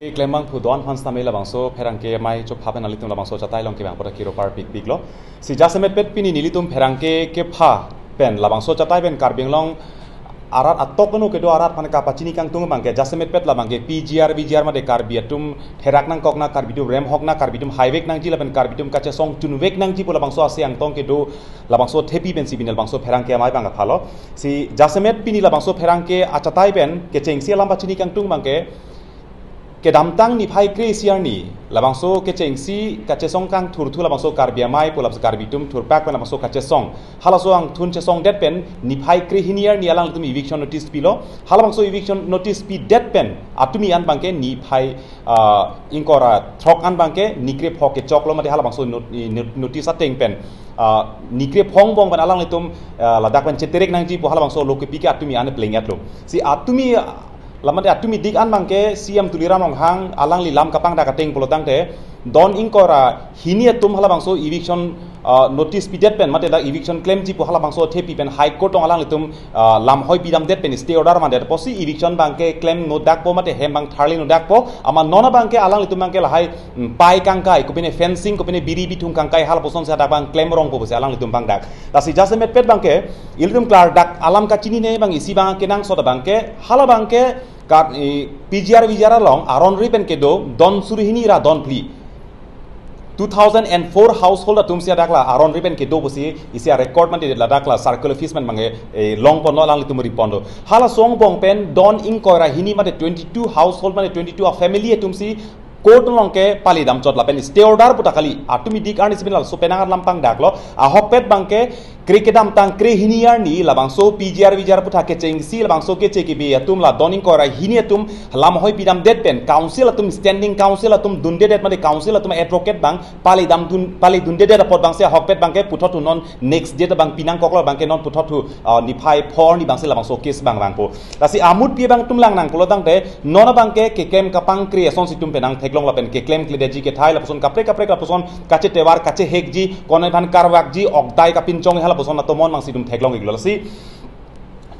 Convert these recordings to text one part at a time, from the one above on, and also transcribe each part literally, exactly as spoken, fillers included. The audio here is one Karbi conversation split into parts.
Klembang phu do-an aphan sitame labangso pherangke amei chopha pen nelitum labangso achatai along kevang apot ta kiro parpikpiklo. Si jasemet pet pini nelitum pherangke kepha pen labangso achatai pen Karbi Anglong arat atok anu kedo arat aphan kapachini kangtung abangke jasemet pet labangke P G R V G R mate Karbi atum therak nangkok na, Karbi atum remhok na, Karbi atum haivek nangji lapen Karbi atum kachesong chunvek nangji pu labangso ase angtong kedo labangso athepi pensi pini labangso pherangke amei abang kaphalo. Si jasemet pini labangso pherangke achatai pen kechengsi alam pachini kangtung abangke kedamtang niphai kre-isi arni labangso kechengsi kachesong kangthurthu labangso Karbi amei pu labangso Karbi atum thurpak pen labangso kachesong, halaso angthun chesongdet pen niphai kre-hini arni alanglitum eviction notice pilo. Halabangso eviction notice pidet pen atumi an abangke niphai, ah, ingkoi ra throk an abangke nikre pho kechoklo mate halabangso not-, i, not-, notice ateng pen, ah, nikre pho angbong pen alanglitum, ah, ladak pen cheterek nangji pu halabangso lo kepi ke atumi an pleng-etlo. Si atumi, ah, lamate atumi dik an abangke C M Tuliram Ronghang alangli lam kapangdak ateng pulotangte don ingkoi ra hini atum halabangso eviction, ah, notice pidet pen mate dak eviction klemji pu halabangso athepi pen High Court along alanglitum, ah, lamhoi pidamdet pen stay order mandet apotsi eviction abangke klem nodakpo mate hem abang tharli nodakpo, amat non abangke alanglitum abangke lahai, mm, pai kangkai, kopine fencing, kopine biri bithung kangkai halapusonsi hadak abang klem rongpo pusi alanglitum pangdak. Lasi jasemet pet abangke ilitum klardak alam kachinine abang isi abang kenangsot abangke, halabangke ka, i, P G R V G R along aron ri pen kedo don suri hini ra don phli. Two thousand and four household atumsi hadak la aron ri pen kedo pusi isi a-record mate ladak la circle office pen abangke, eh, longponlo alanglitum riponlo. Halaso angbong pen don ingkoi ra hini mate twenty-two household mate twenty-two a-family atumsi court along kepali damchot lapen stay order pu ta kali. Atumi dik arni si pini laso penang alam pangdaklo. Ahokpet abangke kre kedamtang kre-hini arni labangso P G R V G R aphuthak kechengsi labangso keche kebi atum la don ingkoi ra hini atum lamhoi pidamdet pen council atum, standing council atum dundedet mate council atum advocate abang pali damdun, pali dundedet apot abangsi ahokpet abangke puthot thu non next date abang pinangkoklo abangke non puthot thu, ah, niphai phor ni abangsi labangso case abang vangpo. Lasi amutpi abang atum lang nang pulotangte non abangke keklem kapangkre asonsi atum penang theklong lapen keklemkledetji kethai lapuson kaprek kaprek lapuson kachetovar kachehekji, konai aphan karvakji, okdai kapinchong halapuson atomon abangsi atum theklong-iklo. Lasi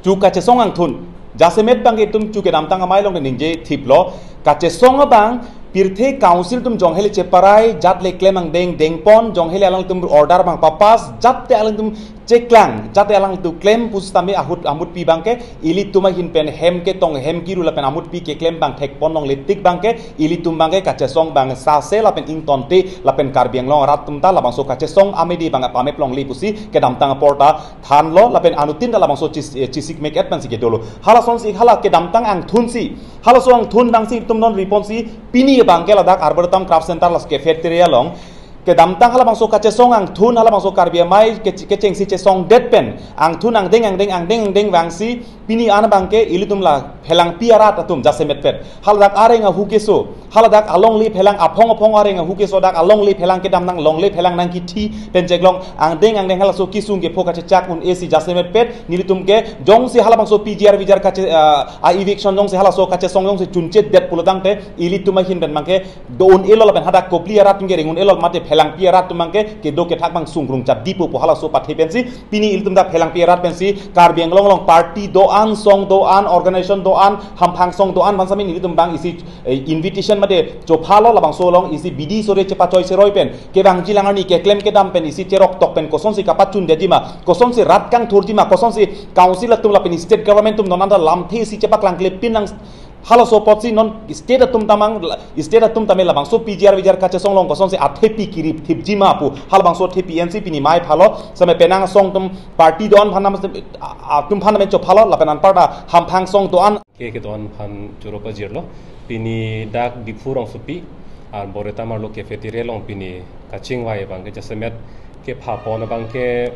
chu kachesong angthun jasemet abangke itum chu kedamtang amei along ningje thiplo, kachesong abang pirthe council atum jongheli cheparai, jat le klem angdeng dengpon, jongheli alangtum order abang papass, jat te alangtum cheklang, jat te alangtum klem pusitame ahut amutpi abangke ilitum ahin pen hem ketong hem kiru lapen amutpi keklem abang thekpon longle tik abangke ilitum abangke kachesong abang sase lapen ingtonte lapen Karbi Anglong arat atum ta labangso kachesong amidi abang apamep longle pusi kedamtang apor ta thanlo lapen anuttin ta labangso chis-, eh, chisikmek-et pensi kedolo. Halasonsi hala kedamtang angthunsi, halaso angthun abangsi itum non riponsi pini abangke ladak Arboretum Craft Center laso cafeteria along kedamtang halabangso kachesong angthun halabangso Karbi amei ke-, kechengsi chesongdet pen angthun angdeng angdeng angdeng angdeng vangsi pini an abangke ilitum la phelangpi arat atum jasemet pet haladak areng ahu keso, haladak alongle phelang aphong aphong areng ahu keso dak alongle phelang kedamtang longle phelang nangkithi pen cheklong angdeng angdeng halaso kesung kepho kachechak un-esi jasemet pet nelitum ke jongsi halabangso P G R V G R kache, ah, a-eviction jongsi halaso kachesong jongsi chunchetdet pulotangte ilitum ahin pen abangke do-un-elo lapen hadak kopili arat atum ke ring-un-elo mate phelangpi arat atum abangke kedo kethak abang sungkrung chapdipo pu halaso pathe pensi pini ilitum dak phelangpi arat pensi Karbi Anglong along party do-an, song do-an, organization do-an, hamphang song do-an aphan sitame nelitum abang isi, eh, invitation mate chophalo labangso along isi bidi sore chepachoi seroi pen kevangji lang arni keklem kedam pen isi cheroktok pen kosonsi kapachundetji ma, kosonsi rat kangthurji ma, kosonsi council atum lapen state government atum non anta lamthe isi chepaklangklepin nang halaso apotsi non state atum tamang, state atum tame labangso P G R V G R kachesong along kosonsi athepi kirip thipji ma pu halabangso athepi ensi pini amei phalo, sitame penang asong atum party do-an aphan nam, a-, atum aphan nam chophalo lapen anparta hamphang song do-an ke kedo-an aphan choro pajirlo. Pini dak Diphu rongsopi Arboretum arlo cafeteria along pini kachingvai abangke jasemet kephapon abangke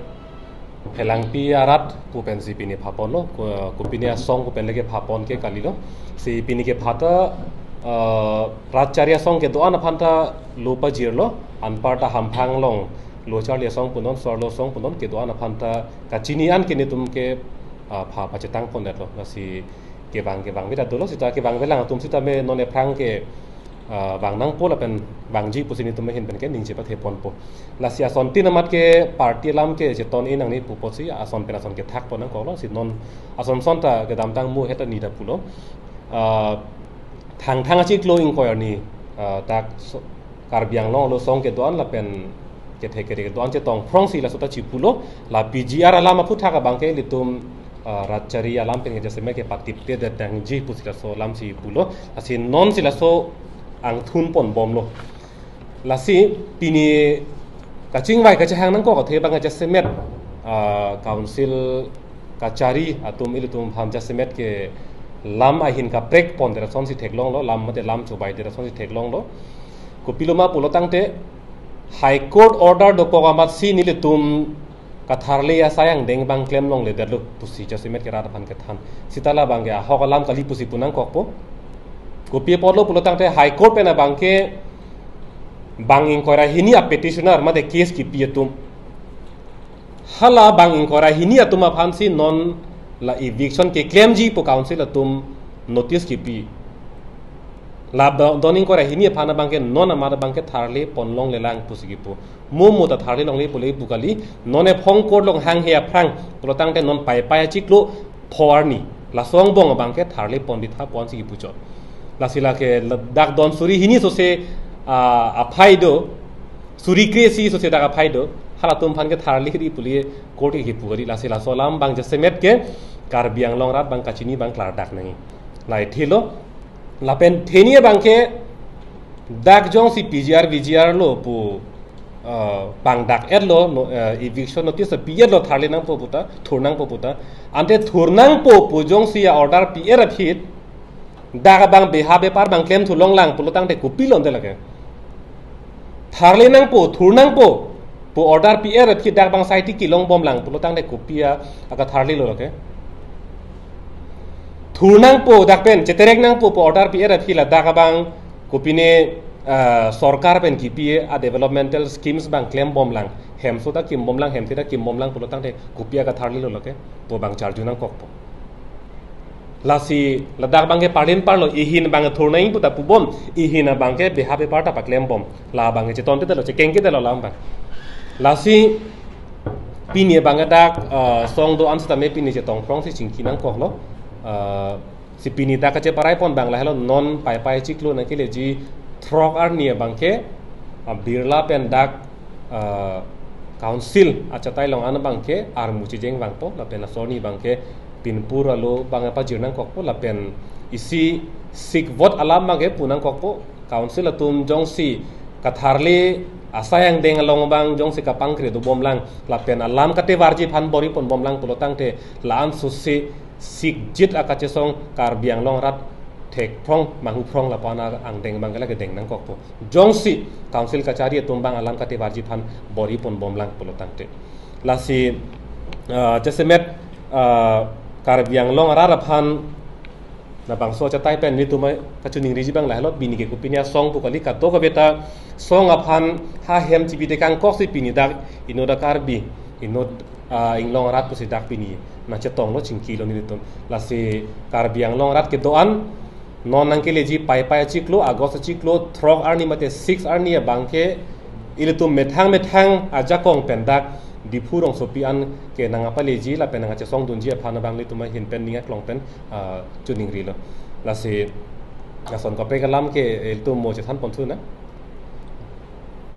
phelangpi arat pu pensi pini phaponlo, ko, kopine asong pu pen le kephapon ke kalilo. Si pini kepha ta, eh, rat chari asong kedo-an aphan ta lo pajirlo, anparta hamphang along lo charli asong punon, so-arlo asong punon kedo-an aphan ta kachini an ke netum ke, ah, pha pachetangpondetlo. Lasi kevang kevangve ta dolo sita kevangvelang atum sitame non ephrang ke, ah, vang nangpo lapen vangji pusi netum ahin pen ke ningje patheponpo. Lasi asontin amat ke party alam ke cheton-e nangne pu apotsi ason pen ason kethakpon nangkoklo si non ason son ta kedamtang mo heta ni ta pulo. Ah, Thangthang achiklo ingkoi arni, ah, dak so-, Karbi Anglong arlo song kedo-an lapen kethe kere kedo-an chetong phrongsi laso ta chipulo. La P G R alam aphuthak abang ke ilitum, ah, rat chari alam pen ke jasemet ke patiptedet nangji pusi laso alam si pulo. Lasi non si laso angthun ponbomlo. Lasi pini kachingvai kachehang nangkok athe abang jasemet, ah, council kachari atum ilitum aphan jasemet ke lam ahin kaprek pondet asonsi theklonglo, lam mate lam chobaidet asonsi theklonglo. Kopiloma pulo tangte High Court order dokok amatsi nelitum katharli asai angdeng abang klem longledetlo pusi jasemet ke rat aphan kethan. Seta labang ke ahok alam kali pusi pu nangkokpo. Kopi apotlo pulo tangte High Court pen abang ke bang ingkoi ra hini apetitioner mate case kipi atum, hala bang ingkoi ra hini atum aphansi non la eviction keklemji pu council atum notice kipi. La do-, don ingkoi ra hini aphan abang ke non amat abang ke tharli ponlonglelang pusi kipu. Mo mo ta tharli longle pule pu kali, non ephong court along hanghe aphrang pulo tangte non Paipai achiklo pho arni laso angbong abang ke tharli ponditha ponsi kipuchot. Lasi lake dak don suri hini sose, ah, aphai do, suri kre-isi sose dak aphai do, halatum aphan ke tharli kri pule court ke kipu kali. Lasi laso alam abang jasemet ke Karbi Anglong arat abang kachini abang klardak nangji. Lahai thilo, lapen theni abang ke dak jongsi P G R V G R lo pu, ah, pangdak-etlo, no, ah, eviction notice pi-etlo tharli nangpo puta, thur nangpo puta. Ante thur nangpo pu jongsi a-order pi-et aphi, dak abang beha bepar abang klemthu longlang pulo tangte kopilo ante lake. Tharli nangpo, thur nangpo pu order pi-et aphi dak abang sai tiki longbomlang pulo tangte kopi a, akatharlilo lake. Thur nangpo dak pen cheterek nangpo pu order pi-et aphi ladak abang kopine, ah, sorkar pen kipi a-developmental schemes abang klembomlang, hemso ta kimbomlang, hemthe ta kimbomlang pulo tangte kopi akatharlilo lake, pu abang charju nangkokpo. Lasi ladak abang ke parlin parlo, ihin abang thur nangji puta pubom, ihin abang ke beha bepar ta paklembom. La abang ke chetonte telo, chekengketelo alam abang. Lasi pini abang ke dak, eh, song do-an sitame pini chetong phrongsi chingki nangkoklo. Eh, si pini dak kacheparai pon abang lahelo, non Paipai achiklo nangkeleji throk arni abang ke, ah, Birla pen dak, ah, council achatai along an abang ke armu chejeng vangpo, lapen laso arni abang ke pinpur alo abang pajir nangkokpo, lapen isi sikvot alam abang ke pu nangkokpo, council atum jongsi katharli asai angdeng along abang jongsi kapangkre dobomlang, lapen alam katevarji aphan bor-i ponbomlang pulo tangte la-an sose sikjit akachesong Karbi Anglong arat thekphrong manghuphrong lapu-an angdeng abang ke lake deng nangkokpo. Jongsi council kachari atum abang alam katevarji aphan bor-i ponbomlang pulo tangte. Lasi, ah, jasemet, ah, Karbi Anglong arat aphan labangso achatai pen nelitum kachiningriji abang lahelo, pini ke kopine asong pu kali, kadokave ta song aphan ha hem chibi tekangkok si pini dak inut a-Karbi, inut, ah, inglong arat pusi dak pini nangchetonglo, chingkilo nelitum. Lasi Karbi Anglong arat kedo-an non nangkeleji Paipai achiklo, August achiklo throk arni mate six arni abang ke ilitum methang methang ajakong pen dak Diphu rongsopi an ke nangpaleji lapen nangchesongdunji aphan abang nelitum ahin pen ning aklong pen, ah, chiningrilo. Lasi lason kaprek alam ke ilitum mo chethan ponthu na.